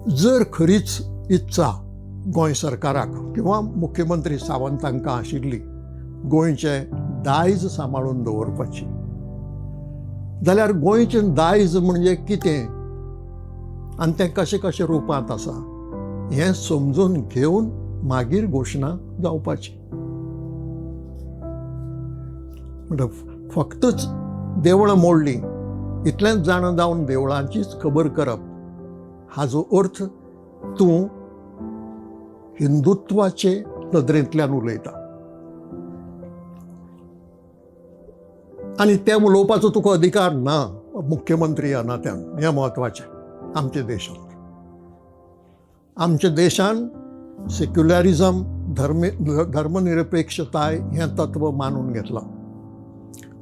जर खरीच इत्सा गोंय सरकाराक किंवा मुख्यमंत्री सावंत हांकां आशिल्ली गोंयचें दायज सांबाळून दवरपाची जाल्यार गोंयचें दायज म्हणजे कितें आनी तें कशें कशें रुपांत आसा हें समजून घेवन मागीर घोशणा जावपाची. म्हणटा फक्तच देवळां मोडलीं इतलेंच जाणा जावन देवळांचीच खबर करप हाजो अर्थ तूं हिंदुत्वाचे नदरेंतल्यान उलयता आनी तें उलोवपाचो तुका अधिकार ना मुख्यमंत्री ह्या नात्यान. हें म्हत्वाचें. आमच्या देशांत, आमच्या देशान सेक्युलरिजम, धर्मनिरपेक्षताय हें तत्व मानून घेतलां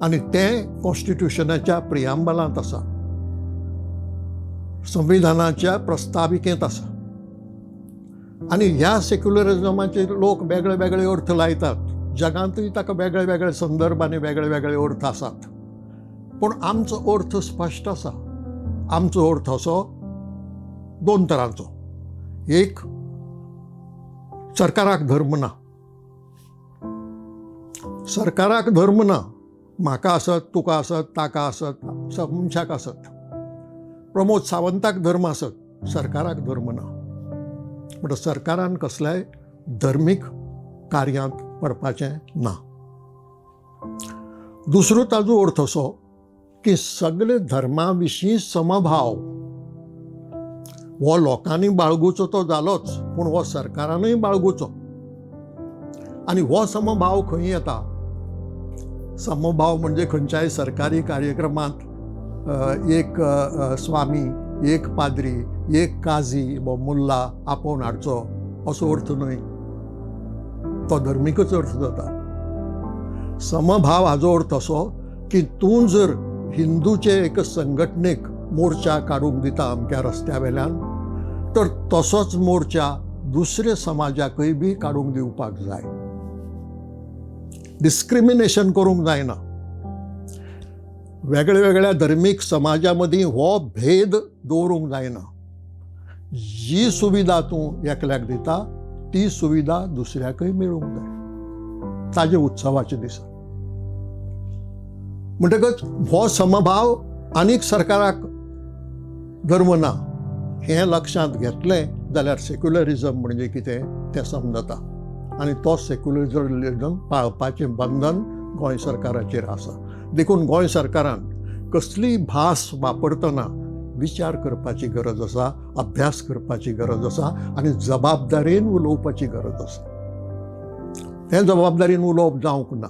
आनी तें कॉन्स्टिट्युशनाच्या प्रियांबलांत आसा, संविधानाच्या प्रस्ताविकेंत आसा. आनी ह्या सेक्युलरिजमाचे लोक वेगळे वेगळे अर्थ लायतात, जगांतूय ताका वेगळे वेगळे संदर्भ आनी वेगळे वेगळे अर्थ आसात, पूण आमचो अर्थ स्पश्ट आसा. आमचो अर्थ असो दोन तरांचो. एक, सरकाराक धर्म ना, सरकाराक धर्म ना, म्हाका आसत, तुका आसत, ताका आसत, मनशाक आसत, प्रमोद सावंताक धर्म आसत, सरकाराक धर्म ना. म्हणटा सरकारान कसल्याय धर्मीक कार्यांत पडपाचें ना. दुसरो ताजो अर्थ असो की सगळे धर्मा विशीं समभाव हो लोकांनी बाळगुचो तो जालोच, पूण हो सरकारानूय बाळगुचो. आनी हो समभाव खंय येता? समभाव म्हणजे खंयच्याय सरकारी कार्यक्रमांत एक स्वामी, एक पाद्री, एक काजी वा मुल्ला आपोवन हाडचो असो अर्थ न्हय, तो धर्मीकच अर्थ जाता. समभाव हाजो अर्थ असो की तूं जर हिंदूचे एक संघटनेक मोर्चा काडूंक दिता अमक्या रस्त्या वेल्यान, तर तसोच मोर्चा दुसऱ्या समाजाकय बी काडूंक दिवपाक जाय. डिस्क्रिमिनेशन करूंक जायना. वेगळ्या वेगळ्या धर्मीक समाजा मदीं हो भेद दवरूंक जायना. जी सुविधा तूं एकल्याक दिता ती सुविधा दुसऱ्याकय मेळूंक जाय ताजे उत्सवाचे दिसा. म्हणटकच हो समभाव आनीक सरकाराक धर्म ना हें लक्षांत घेतलें जाल्यार सेक्युलरिजम म्हणजे कितें तें समजता आनी तो सेक्युलरिजम पाळपाचें बंधन गोंय सरकाराचेर आसा. देखून गोंय सरकारान कसलीय भास वापरतना विचार करपाची गरज आसा, अभ्यास करपाची गरज आसा आनी जबाबदारेन उलोवपाची गरज आसा. हें जबाबदारीन उलोवप जावंक ना.